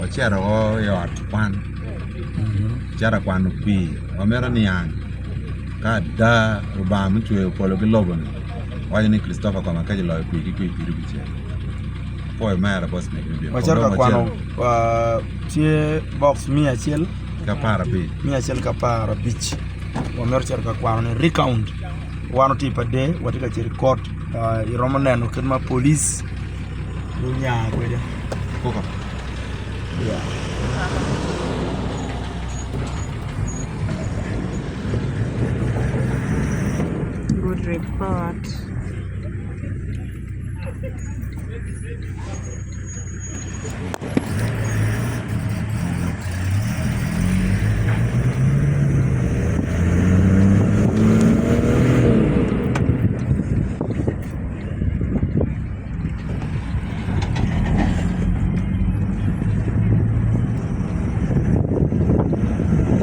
Wacito o i ot kwan, wacito ka kwano pii, wamito niang ka ada Lubanga mucweyo polo ki lobo-ni waco ni Christopher Komakech oloyo pii ki pikipiki cel. Apwoyo omera boss me media. Wacito ka kwano tye box miya acel ki aparabic. Miya acel ki aparabic. Wamito cito ka kwano ni recount. Wan watye i pader watye ka cito i kot iromo neno kit ma polic gunya kwede. Good report.